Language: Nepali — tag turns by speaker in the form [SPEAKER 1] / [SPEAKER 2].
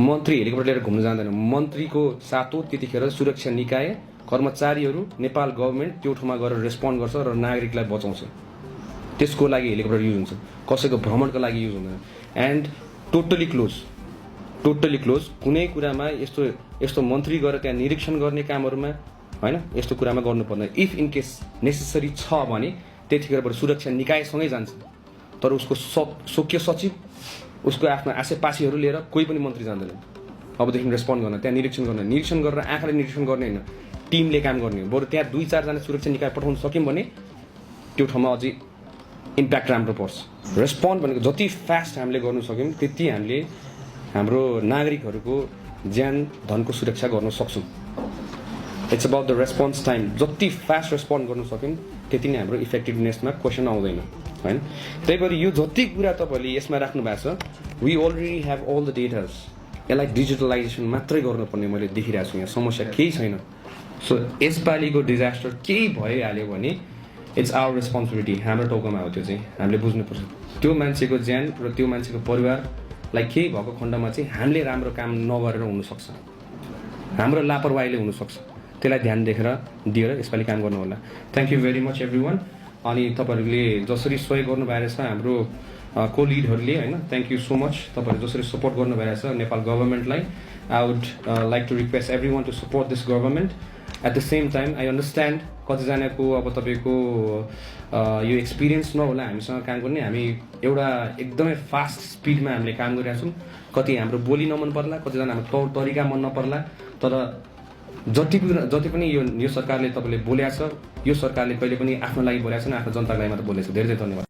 [SPEAKER 1] मन्त्री हेलिकप्टर लिएर घुम्न जाँदैन। मन्त्रीको सातो त्यतिखेर सुरक्षा निकाय कर्मचारीहरू नेपाल गभर्मेन्ट त्यो ठाउँमा गएर रेस्पोन्ड गर्छ र नागरिकलाई बचाउँछ। त्यसको लागि हेलिकप्टर युज हुन्छ, कसैको भ्रमणको लागि युज हुँदैन। एन्ड टोटली क्लोज कुनै कुरामा यस्तो मन्त्री गएर त्यहाँ निरीक्षण गर्ने कामहरूमा हैन यस्तो कुरामा गर्नु पर्दैन। इफ इन केस नेसेसरी छ भने त्यतिखेरबाट सुरक्षा निकायसँगै जान्छ, तर उसको स्वकीय सचिव उसको आफ्नो आसेपासीहरू लिएर कोही पनि मन्त्री जाँदैन। अबदेखि रेस्पोन्ड गर्न, त्यहाँ निरीक्षण गरेर आँखाले निरीक्षण गर्ने होइन, टिमले काम गर्ने हो। बरु त्यहाँ 2-4 जना सुरक्षा निकाय पठाउन सक्यौँ भने त्यो ठाउँमा अझै इम्प्याक्ट राम्रो पर्छ। रेस्पोन्ड भनेको जति फास्ट हामीले गर्नु सक्यौँ त्यति हामीले हाम्रो नागरिकहरूको ज्यान धनको सुरक्षा गर्न सक्छौँ। It's about the response time. जति फास्ट रेस्पोन्ड गर्न सक्यौँ त्यति नै हाम्रो इफेक्टिभनेसमा क्वेसन आउँदैन हैन। त्यही भएर यो जति कुरा तपाईँहरूले यसमा राख्नु भएको छ, we already have all the datas. यसलाई डिजिटलाइजेसन मात्रै गर्नुपर्ने मैले देखिरहेको छु। यहाँ समस्या केही छैन। सो यसपालिको डिजास्टर केही भइहाल्यो भने इट्स आवर रेस्पोन्सिबिलिटी। हाम्रो टाउकोमा हो त्यो चाहिँ हामीले बुझ्नुपर्छ। त्यो मान्छेको ज्यान र त्यो मान्छेको परिवारलाई केही भएको खण्डमा चाहिँ हामीले राम्रो काम नगरेर हुनसक्छ, हाम्रो लापरवाहीले हुनसक्छ। त्यसलाई ध्यान दिएर यसपालि काम गर्नु होला। Thank you very much every one. अनि तपाईँहरूले जसरी सहयोग गर्नु भएको रहेछ हाम्रो को लिडहरूले हैन, थ्याङ्क यू सो मच। तपाईँहरू जसरी सपोर्ट गर्नु भएको रहेछ नेपाल गभर्मेन्टलाई, I would like to request everyone to support this government. At the same time I understand कतिजनाको अब तपाईँको यो एक्सपिरियन्स नहोला हामीसँग काम गर्ने। हामी एउटा एकदमै फास्ट स्पिडमा हामीले काम गरिरहेको छौँ। कति हाम्रो बोली नमन पर्ला, कतिजना हाम्रो तौर तरिका मन नपर्ला, तर जति पनि यो सरकारले तपाईँले बोलेको छ, यो सरकारले कहिले पनि आफ्नो लागि बोलेको छैन, आफ्नो जनताको लागि मात्र बोलेको छ। धेरै धेरै धन्यवाद।